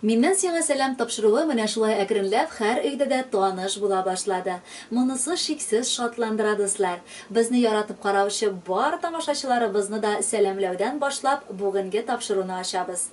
Миннән сиңа сәлам тапшыруы менә шулай әкренләп һәр өйдә дә таныш була башлады. Монысы шиксез шатландыра, дуслар. Безне яратып караучы бар тамашачыларыбызны да сәламләүдән башлап, бүгенге тапшыруны ачабыз.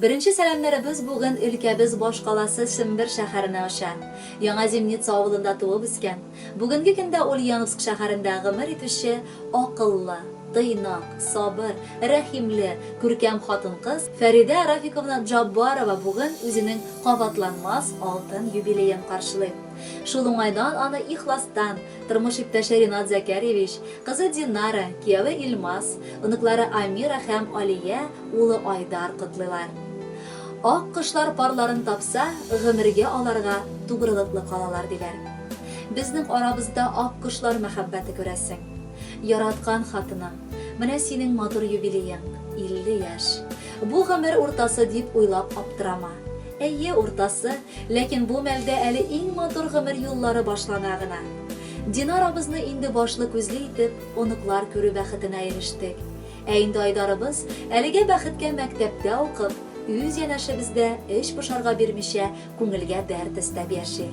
Беренче сәламнәребез бүген өлкәбез башкаласы Сембер шәһәренә оча. Яңа Зимница авылында туып үскән, бүгенге көндә Ульяновск шәһәрендә гомер итүче акыллы, тыйнак, сабыр, рәхимле, күркәм хатын-кыз Фәридә Рафиковна Джаббарова бүген үзенең кабатланмас алтын юбилеен каршылый. Шул уңайдан аны ихластан тормыш иптәше Ринат Зәкәрьевич, кызы Динара, кияве Илмас, оныклары Амира һәм Алия, улы Айдар котлыйлар. Ак кошлар парларын тапса, гомергә аларга тугрылыклы калалар, диләр. Безнең арабызда ак кошлар мәхәббәте күрәсең. Яраткан хатыным, менә синең матур юбилеең, 50 яшь. Бу гомер уртасы дип уйлап аптырама. Әйе, уртасы, ләкин бу мәлдә әле иң матур гомер юллары башлана гына. Динарабызны инде башлы-күзле итеп, оныклар күрү бәхетенә ирештек. Ә инде Айдарыбыз, әлегә бәхеткә мәктәптә укып, үз янәшәбездә эч пошарга бирмичә, күңелгә дәрт өстәп яши.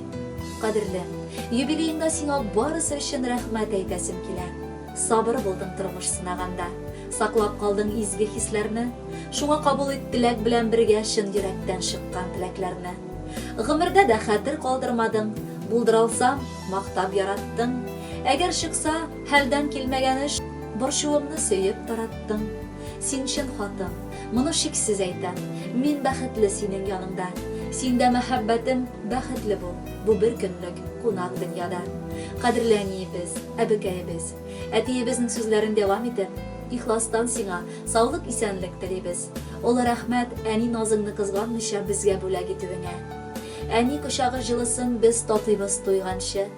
Кадерлем, юбилееңда сиңа барысы өчен рәхмәт әйтәсем килә. Сабыр булдың тормыш сынаганда, саклап калдың изге хисләрне. Шуңа кабул ит теләк белән бергә чын йөрәктән чыккан теләкләрне. Гомердә дә хәтер калдырмадың, булдыралсам, мактап яраттың. Әгәр чыкса, хәлдән килмәгән эш, Борчуымны сөеп тараттың. Син чын хатын, моны шиксез әйтәм. Мин бәхетле синең яныңда. Синдә мәхәббәтем, бәхетле бул, бу бер көнлек кунак дөньяда. Кадерле әниебез, әбекәебез. Әтиебезнең сүзләрен дәвам итеп, ихластан сиңа саулык-исәнлек телибез. Олы рәхмәт, әни назыңны кызганмыйча безгә бүләк итүеңә. Әни кочагы җылысын без татыйбыз туйганчы.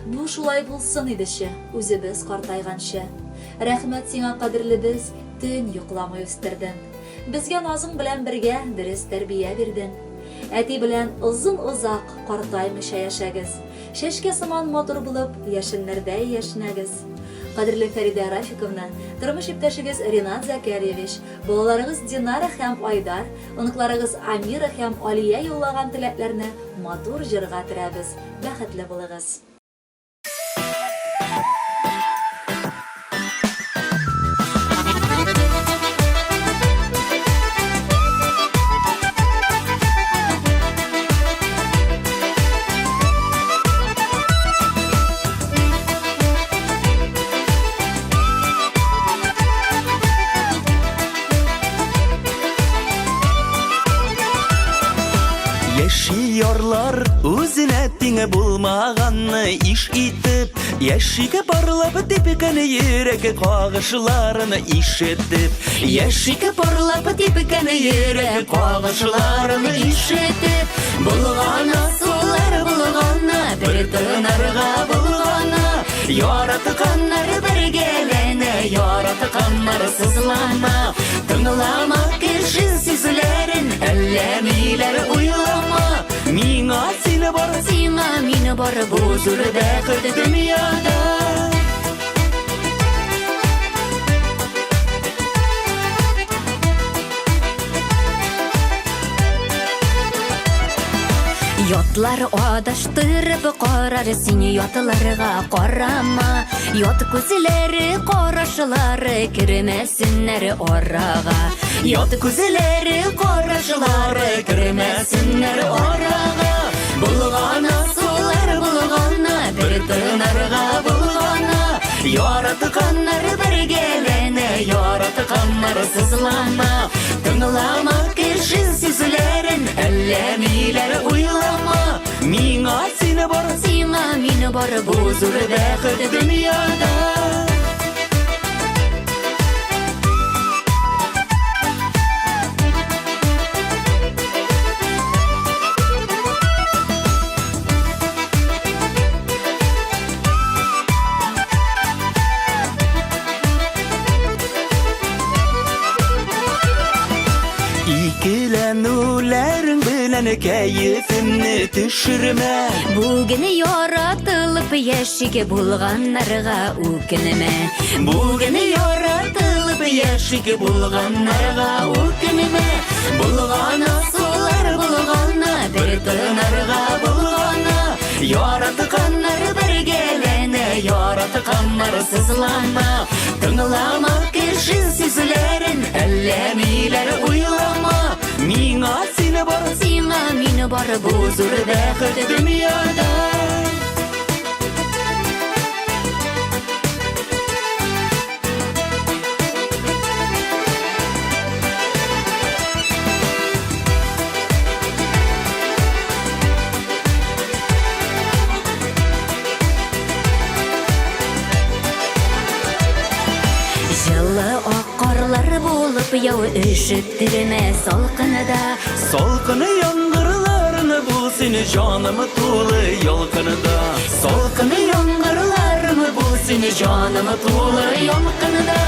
Бу шулай булсын идече, үзебез картайганчы. Рәхмәт сиңа, кадерлебез, төн йокламый үстердең. Безгә назың белән бергә дөрес тәрбия бирдең. Әти белән озын-озак картаймыйча яшәгез. Чәчкә сыман матур булып, яшеннәрдәй яшьнәгез. Кадерле Фәридә Рафиковна, тормыш иптәшегез Ринат Зәкәрьевич, балаларыгыз Динара һәм Айдар, Оныкларыгыз Амира һәм Алия юллаган теләкләрне матур җырга төрәбез. Бәхетле булыгыз! Яши ярлар үзенә тиңе булмаганны иш итеп, Яшиге парлап типкән йөрәк кагышларын ишетеп, Яшиге парлап типкән йөрәк кагышларын ишетеп, Булгана сулар булгана, бер тынарга булгана, Яратканнар бергәләнә, яратканнар сызлана. Тыңлама кеше сүзләрен, әллә ниләр уйлама. Миңа син бар, сиңа мин бар, бу зур бәхет дөньяда. Ятлар адаштырып карар, син ятларга карама. Ят күзләре, карашлары кермәсеннәр арага. Ят күзләре, карашлары кермәсеннәр арага. Булгана сулар булгана, бер тынарга булгана. Яратканнар бергәләнә, яратканнар сызлана. Тыңлама кеше сүзләрен, әллә ниләр уйлама. Миңа син бар, сиңа мин бар, бу зур бәхет дөньяда. Икеләнүләрең белән кәефемне төшермә. Бүген яратылып яшик булганнарга үкенмә. Бүген яратылып яшик булганнарга үкенмә. Булган асыллар Яратканнар булгана, бер тынарга булгана. Яратканнар бергәләнә, яратканнар сызлана. Тыңлама кеше сүзләрен, әллә ниләр уйлама. Миңа син бар, Сиңа мин бар, бу зур бәхет дөньяда. Җылы ак карлар булып яу өшеттермә салкында. Салкыны яңгырларны бул сине җаным тулы ялкынында. Салкыны яңгырларны бул сине җаным тулы ялкынында.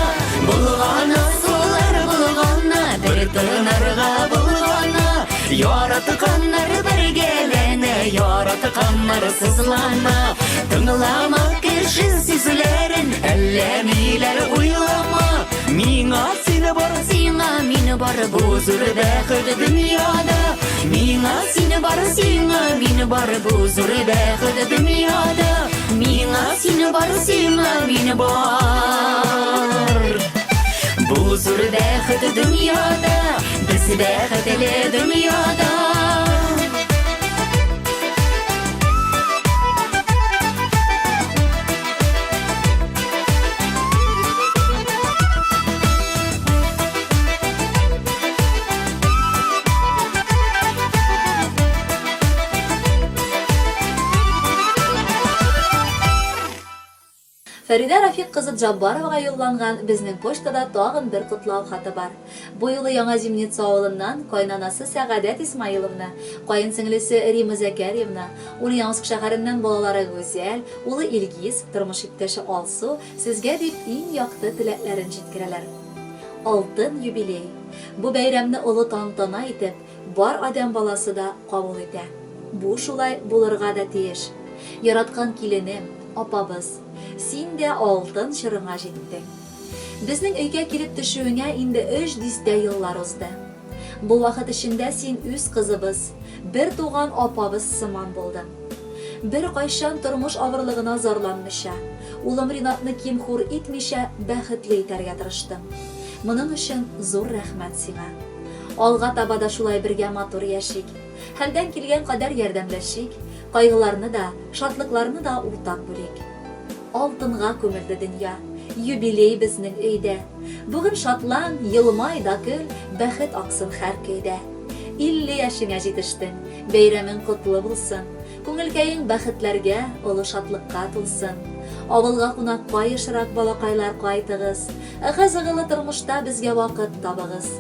Булганы сулар булганы, бер тынарга булганы. Яратканнар бергәләнә, яратканнар сызлана. Тыңлама кеше сүзләрен, әллә ниләр уйлама. Миңа син бар, Сиңа мин бар, бу зур бәхет дөньяда. Миңа син бар, сиңа мин бар, бу зур бәхет дөньяда. Миңа син бар, сиңа мин бар. Бу зур бәхет дөньяда, без бәхетле дөньяда. Фәридә Рафик кызы Джаббаровага юлланган безнең почтада тагын бер котлау хаты бар. Бу юлы Яңа Зимница авылыннан кайнанасы Сәгадәт Исмаиловна, каен сеңлесе Рима Зәкәрьевна, Ульяновск шәһәреннән балалары Гүзәл, улы Илгиз, тормыш иптәше Алсу сезгә дип иң якты теләкләрен җиткерәләр. Алтын юбилей. Бу бәйрәмне олы тантана итеп, бар адәм баласы да кабул итә. Бу шулай булырга да тиеш. Яраткан киленем, апабыз, син дә алтын чорыңа җиттең. Безнең өйгә килеп төшүеңә инде өч дистә еллар узды. Бу вакыт эчендә син үз кызыбыз, бер туган апабыз сыман булдың. Беркайчан тормыш авырлыгына зарланмыйча, улым Ринатны ким-хур итмичә бәхетле итәргә тырыштың. Моның өчен зур рәхмәт сиңа. Алга таба да шулай бергә матур яшик. Хәлдән килгән кадәр ярдәмләшик, кайгыларны да, шатлыкларны да уртак бүлик. Алтынга күмелде дөнья, юбилей безнең өйдә. Бүген шатлан, елмай да көл, бәхет аксын һәр көйдә. 50 яшеңә җитештең, бәйрәмең котлы булсын. Күңелкәең бәхетләргә, олы шатлыкка тулсын. Авылга кунакка ешрак балакайлар кайтыгыз. Ыгы-зыгылы тормышта безгә вакыт табыгыз.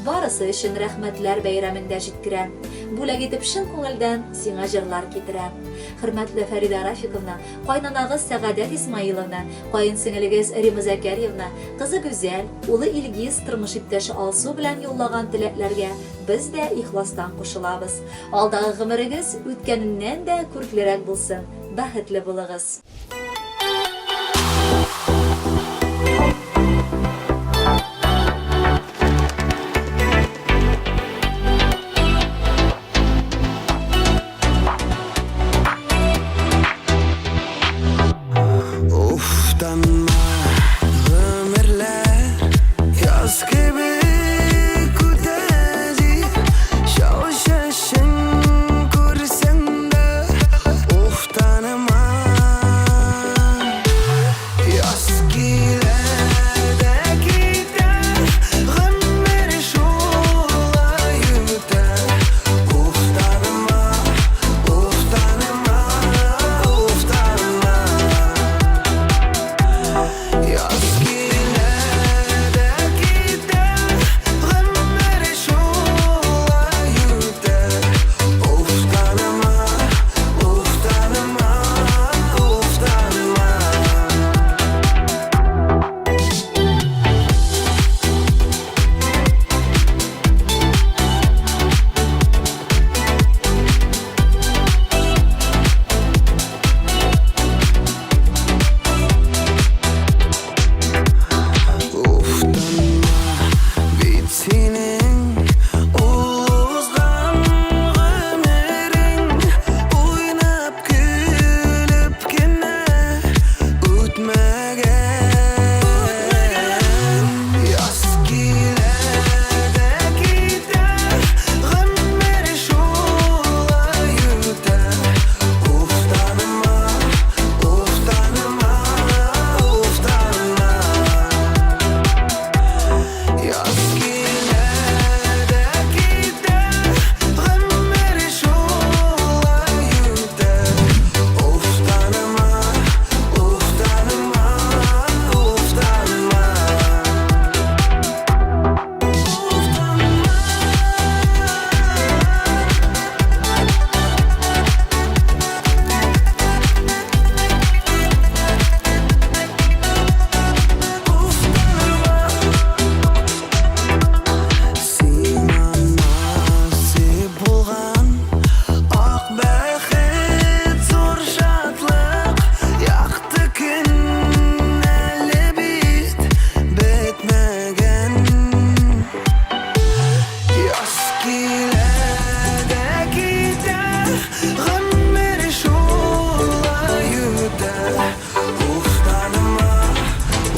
Барысы өчен рәхмәтләр бәйрәмеңдә җиткерәм. Бүләк итеп чын күңелдән сиңа җырлар китерәм. Хөрмәтле Фәридә Рафиковна, кайнанагыз Сәгадәт Исмаиловна, каен сеңелегез Рима Зәкәрьевна, кызы Гүзәл, улы Илгиз, тормыш иптәше Алсу белән юллаган теләкләргә без дә ихластан кушылабыз. Алдагы гомерегез үткәненнән дә күрклерәк булсын, бәхетле булыгыз. Уфтанма, гомерләр яз кебек үтә дип, Чал чәчен күрсәң дә уфтанма. Яз килә дә китә, гомер шулай үтә. Уфтанма, уфтанма, уфтанма. Үтмәгән. Яз килә дә китә, гомер шулай үтә. Уфтанма, уфтанма, уфтанма. Яз килә дә китә, гомер шулай үтә. Уфтанма, уфтанма, уфтанма. Сиңа насыйп булган ак бәхет, зур шатлык, якты көн әле бит бетмәгән. Яз килә дә китә, гомер шулай үтә. Уфтанма,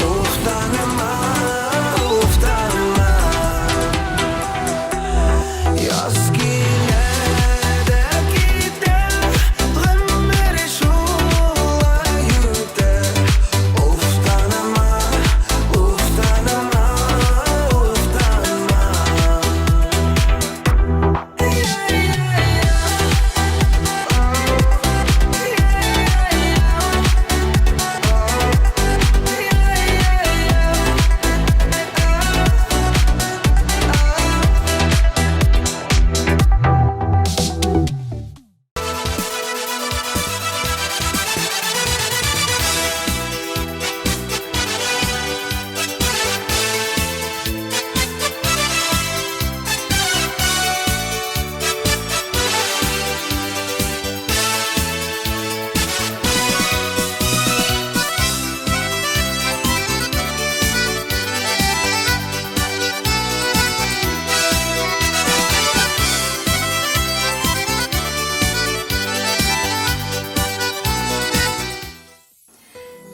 уфтанма, уфтанма. Яз килә дә китә, гомер шулай үтә. Уфтанма, уфтанма, уфтанма.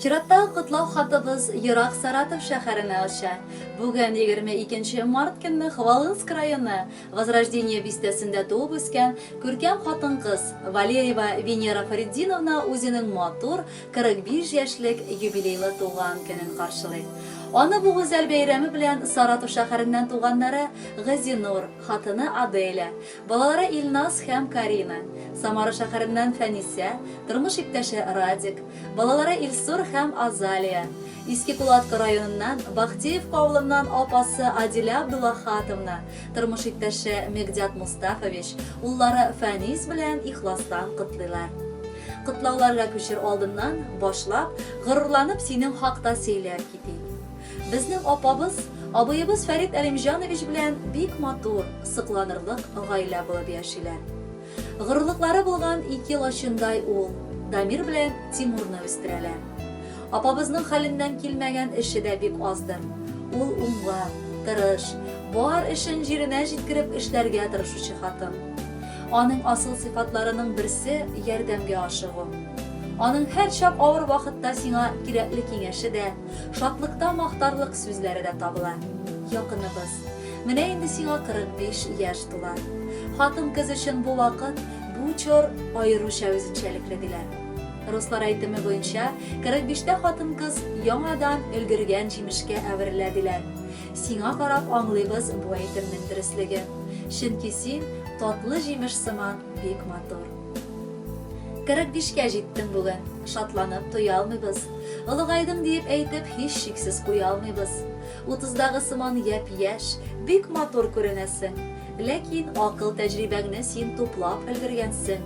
Чираттагы котлау хатыбыз ерак Саратов шәһәренә оча. Бүген 22 март көнне Хвалынск районы Возрождение бистәсендә туып үскән күркәм хатын-кыз Валерьева Венера Фаритдиновна үзенең матур 45 яшьлек юбилейлы туган көнен каршылый. Аны бу гүзәл бәйрәме белән Саратов шәһәреннән туганнары Газинур, хатыны Аделя, балалары Илназ һәм Карина, Самара шәһәреннән Фәнисә, тормыш иптәше Радик, балалары Илсур һәм Азалия, Иске Кулатка районыннан Бахтеевка авылыннан апасы Адилә Абдуллахатовна, тормыш иптәше Мегдят Мустафович, уллары Фәнис белән ихластан котлыйлар. Котлауларга күчер алдыннан, башлап, горурланып синең хакта сөйләп китик. Безнең апабыз, абыебыз Фәрит Әлимҗанович белән бик матур, сокланырлык гаилә булып яшиләр. Горурлыклары булган ике лачындай ул, Дамир белән Тимурны үстерәләр. Апабызның хәленнән килмәгән эше дә бик аздыр. Ул уңган, тырыш, бар эшен җиренә җиткереп эшләргә тырышучы хатын. Аның асыл сыйфатларының берсе, ярдәмгә ашыгу. Аның һәрчак авыр вакытта сиңа кирәкле киңәше дә, шатлыкта мактарлык сүзләре дә табыла. Якыныбыз, менә инде сиңа 45 яшь тула. Хатын-кыз өчен бу вакыт, бу чор аеруча үзенчәлекле, диләр. Руслар әйтеме буенча, 45тә хатын-кыз яңадан өлгергән җимешкә әверелә, диләр. Сиңа карап аңлыйбыз бу әйтемнең дөреслеген. Чөнки син татлы җимеш сыман бик матур. 45кә җиттең бүген, шатланып туя алмыйбыз. Олыгайдың диеп әйтеп, һичшиксез куя алмыйбыз. Утыздагы сыман япь-яшь, бик матур күренәсең. Ләкин акыл тәҗрибәңне син туплап өлгергәнсең.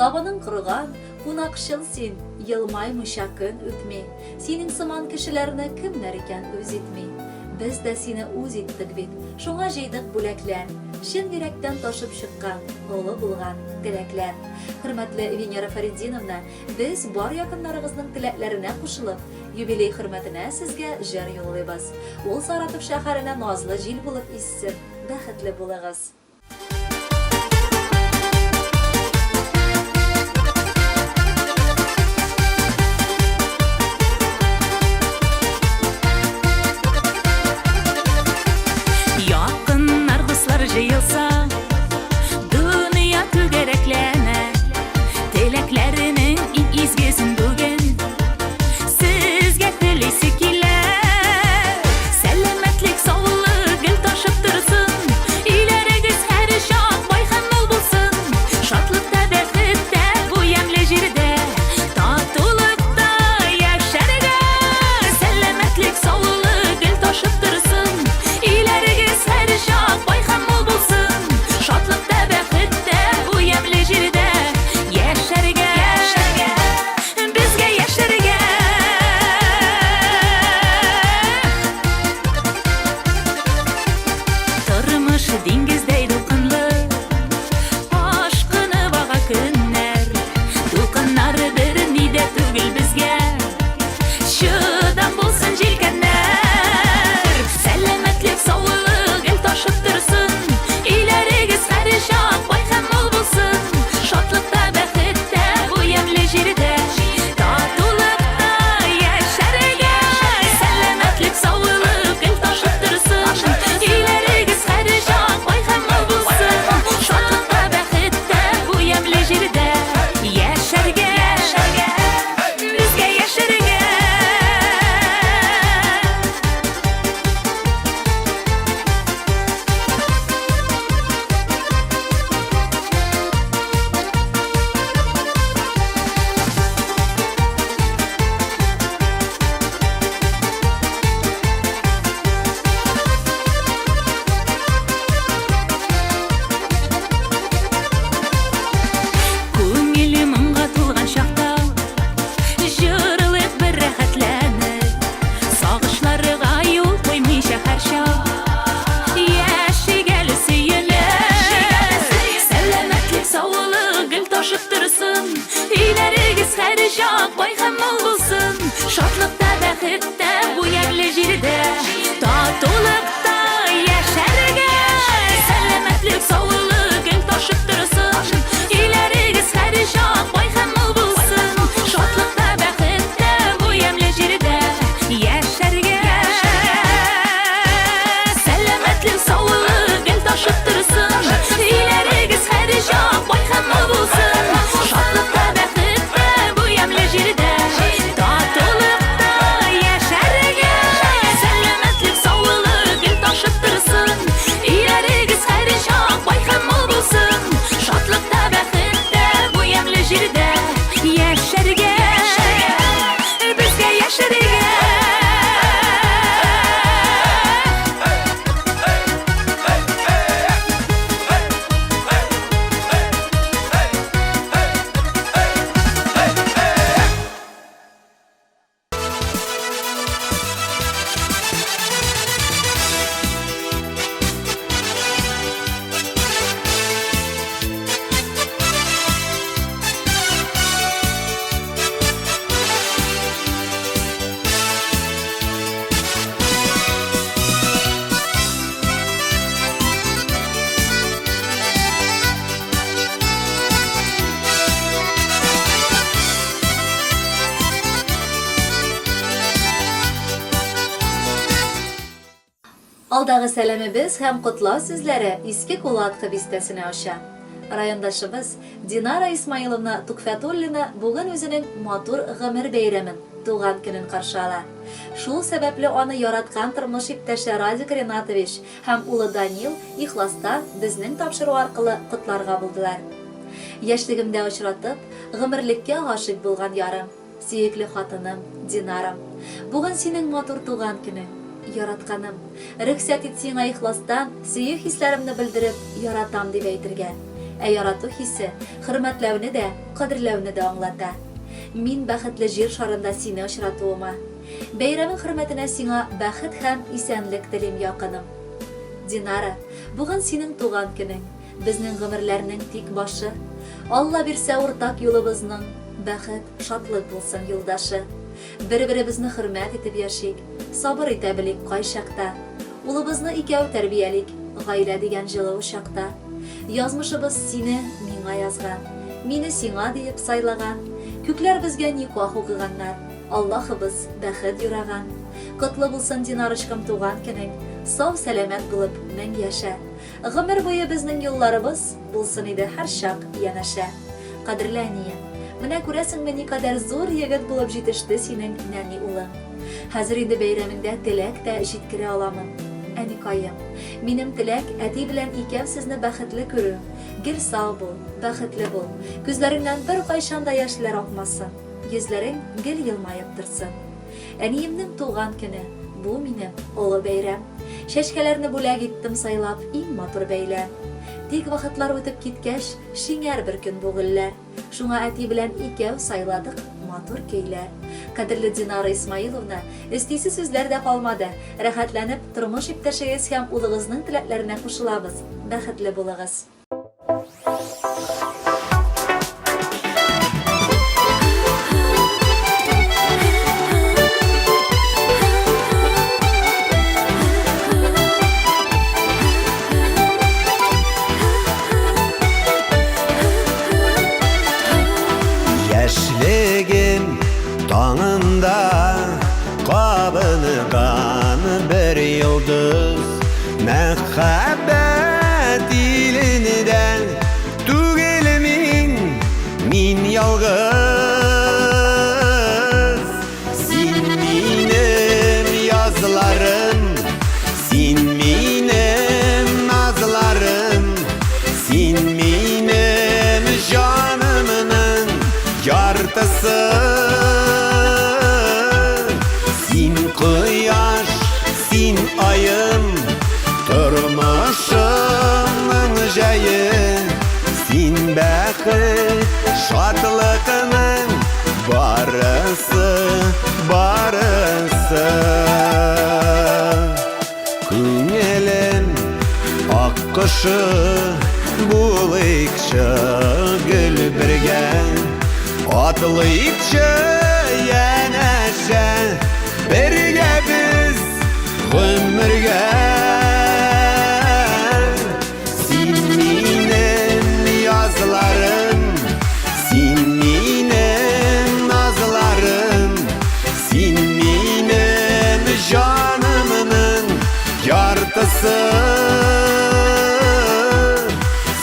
Табының корыган, кунакчыл син, елмаймыйча көн үтми. Синең сыман кешеләрне кемнәр икән үз итми? Без дә сине үз иттек бит, шуңа җыйдык бүләкләр, чын йөрәктән ташып чыккан, олы булган теләкләр. Хөрмәтле Венера Фәритдиновна, без бар якыннарыгызның теләкләренә кушылып, юбилей хөрмәтенә сезгә җыр юллыйбыз. Ул Саратов шәһәренә назлы җил булып иссен, бәхетле булыгыз! Алдагы сәламебез һәм котлау сүзләре Иске Кулаткы бистәсенә оча. Райондашыбыз Динара Исмаиловна Тукфәтуллина бүген үзенең матур гомер бәйрәмен, туган көнен каршы ала. Шул сәбәпле аны яраткан тормыш иптәше Радик Ренатович һәм улы Данил ихластан безнең тапшыру аркылы котларга булдылар. Яшьлегемдә очратып, гомерлеккә гашыйк булган ярым, Сөекле хатыным, Динарам! Бүген синең матур туган көнең. Яратканым! Рөхсәт ит сиңа ихластан сөю хисләремне белдереп, яратам дип әйтергә. Ә ярату хисе, хөрмәтләүне дә, кадерләүне дә аңлата. Мин бәхетле җир шарында сине очратуыма. Бәйрәмең хөрмәтенә сиңа бәхет һәм исәнлек телим, якыным. Динара, бүген синең туган көнең. Безнең гомерләрнең тик башы. Алла бирсә уртак юлыбызның, Бәхет, шатлык булсын юлдашы. Бер-беребезне хөрмәт итеп яшик, Сабыр итә белик кайчакта. Улыбызны икәү тәрбиялик, Гаилә дигән җылы учакта. Язмышыбыз сине миңа язган, Мине сиңа диеп сайлаган. Күкләр безгә никах укыганнар, Аллаһыбыз бәхет юраган. Котлы булсын, Динарочкам, туган көнең, Сау-сәламәт булып мең яшә. Гомер буе безнең юлларыбыз Булсын иде һәрчак янәшә. Кадерле әнием, менә күрәсеңме никадәр зур егет булып җитеште синең нәни улың. Хәзер инде бәйрәмеңдә теләк тә җиткерә аламын. Әникаем, минем теләк, әти белән икәү сезне бәхетле күрү. Гел сау бул, бәхетле бул. Күзләреңнән беркайчан да яшьләр акмасын, йөзләрең гел елмаеп торсын. Әниемнең туган көне, бу минем олы бәйрәм. Чәчкәләрне бүләк иттем сайлап иң матур бәйләм. Тик вакытлар үтеп киткәч, шиңәр бер көн бу гөлләр. Шуңа әти белән икәү сайладык матур көйләр. Кадерле Динара Исмаиловна, өстисе сүзләр дә калмады. Рәхәтләнеп, тормыш иптәшегез һәм улыгызның теләкләренә кушылабыз. Бәхетле булыгыз! Яшьлегем таңында кабынган бер йолдыз Мәхәббәт илендә түгел мин, мин ялгыз. Син минем язларым, син минем назларым, син минем җанымның яртысы. Син кояш, син аем, тормышымның җәе. Син бәхет, шатлыкның барысы, барысы. Күңелем ак кошы булыйкчы гел бергә. Атлыйкчы янәшә, бергә без гомергә. Син минем язларым, син минем назларым, син минем җанымның яртысы.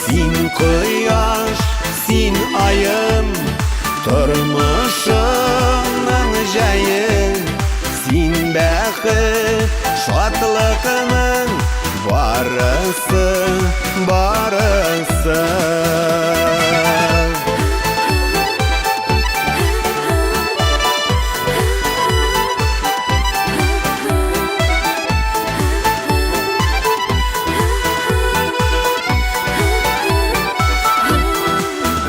Син кояш, син аем, тормышымның җәе. Син бәхет, шатлыкның барысы, барысы.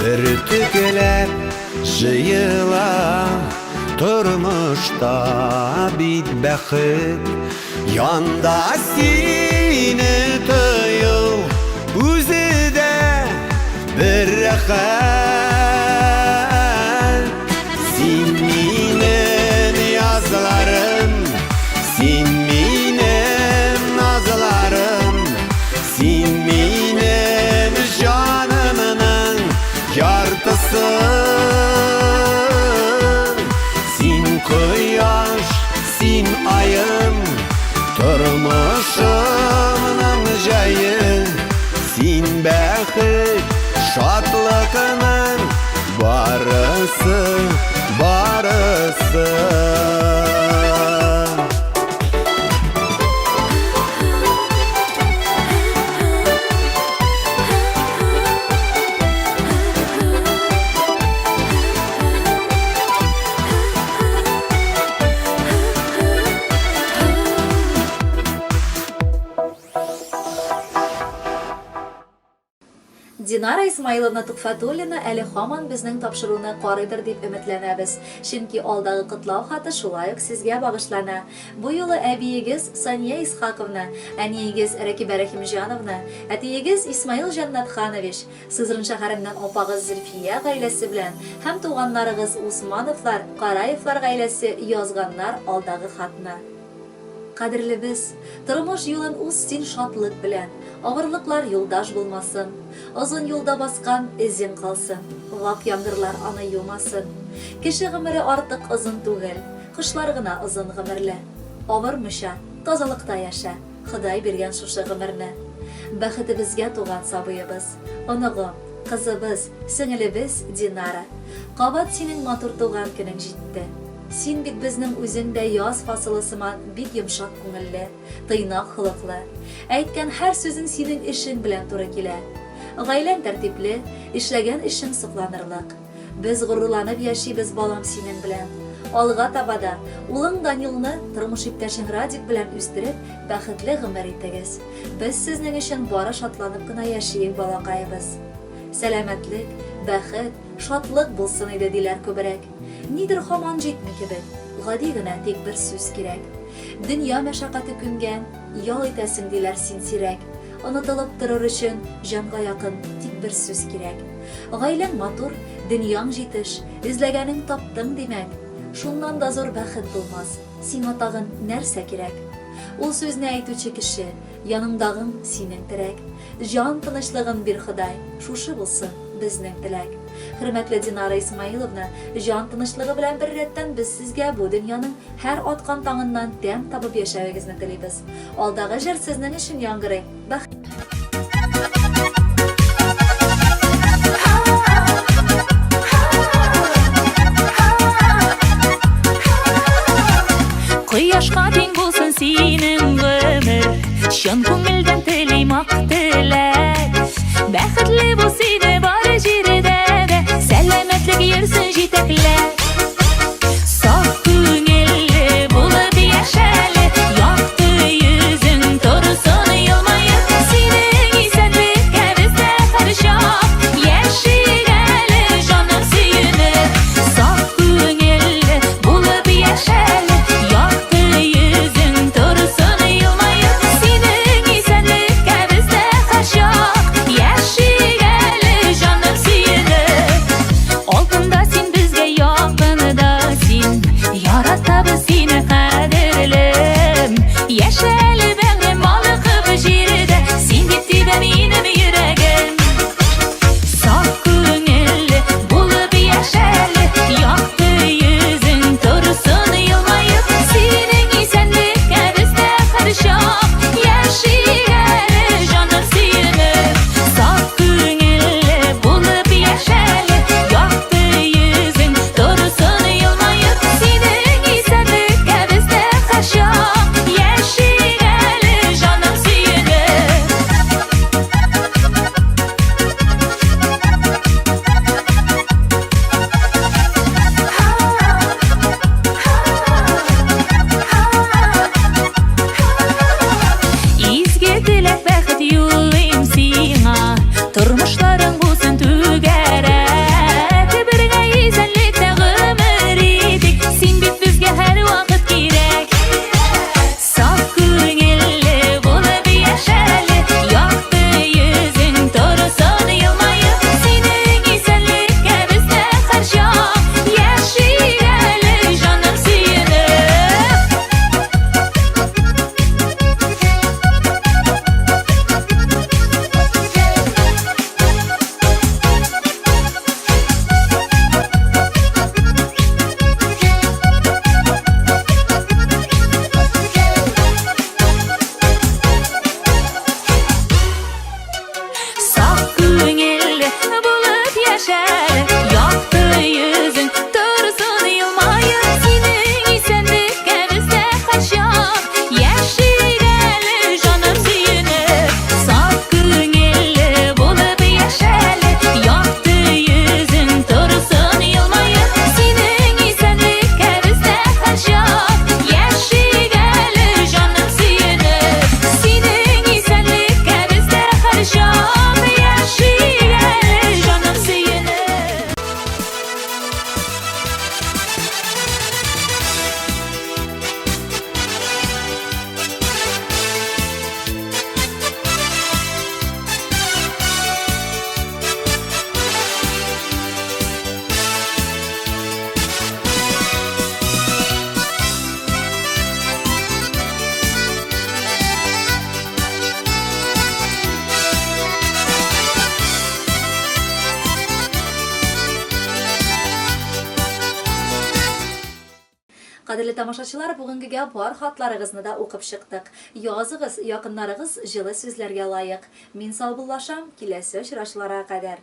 Бөртекләп җыела тормышта бит бәхет. Янда сине тою үзе дә бер рәхәт. Син минем язларым, син минем назларым, син минем җанымның яртысы. Син кояш, син аем, тормышым. Барысы, барысы. Динара Исмаиловна Тухфатуллина әле һаман безнең тапшыруны карыйдыр дип өметләнәбез. Чөнки алдагы котлау хаты шулай ук сезгә багышлана. Бу юлы әбиегез Сания Исхаковна, әниегез Рәкибә Рәхимҗановна, әтиегез Исмаил Җәннәтханович, Сызран шәһәреннән апагыз Зөлфия гаиләсе белән һәм туганнарыгыз Усмановлар, Караевлар гаиләсе язганнар алдагы хатны. Кадерлебез, тормыш юлын уз син шатлык белән, Авырлыклар юлдаш булмасын. Озын юлда баскан эзең калсын, Вак яңгырлар аны юмасын. Кеше гомере артык озын түгел, Кошлар гына озын гомерле. Авырмыйча, тазалыкта яшә, Ходай биргән шушы гомерне. Бәхетебезгә туган сабыебыз, Оныгым, кызыбыз, сеңелебез Динара. Кабат синең матур туган көнең җитте. Син бит безнең үзең дә яз фасылы сыман бик йомшак күңелле, тыйнак холыклы. Әйткән һәр сүзең синең эшең белән туры килә. Гаиләң тәртипле, эшләгән эшең сокланырлык. Без горурланып яшибез, балам, синең белән. Алга таба да, улың Данилны тормыш иптәшең Радик белән үстереп, бәхетле гомер итегез. Без сезнең өчен бары шатланып кына яшиек, балакаебыз. Сәламәтлек, бәхет, шатлык булсын иде, диләр күбрәк. Нидер һаман җитми кебек, гади генә тик бер сүз кирәк. Дөнья мәшәкате күнгән, ял итәсең, диләр син сирәк. Онытылып торыр өчен җанга якын тик бер сүз кирәк. Гаиләң матур, дөньяң җитеш, эзләгәнең таптың, димәк. Шуннан да зур бәхет булмас, сиңа тагын нәрсә кирәк? Ул сүзне әйтүче кеше, яныңдагың синең терәк. Җан тынычлыгын бир, Ходай, шушы булсын безнең теләк. Хөрмәтле Динара Исмаиловна, җан тынычлыгы белән беррәттән без сезгә бу дөньяның һәр аткан таңыннан тәм табып яшәвегезне телибез. Алдагы җыр сезнең өчен яңгырый. Бәх. Кояшка тиң булсын синең гомер, Чын күңелдән телим ак теләк. Бәхетле бул сине бар җирдә дә, Сәламәтлек йөрсен җитәкләп. Саф күңелле булып яшәле, Якты йөзең торсын елмаеп. Синең исәнлеккә без дә һәрчак Яшик әле, җаным сөенеп. Саф күңелле булып яшәле, Якты йөзең торсын елмаеп. Синең исәнлеккә без дә һәрчак Яшик әле, җаным сөенеп. Алтында син безгә якын. Кадерле тамашачылар, бүгенгегә бар хатларыгызны да укып чыктык. Языгыз, якыннарыгыз җылы сүзләргә лаек. Мин саубуллашам, киләсе очрашуларга кадәр.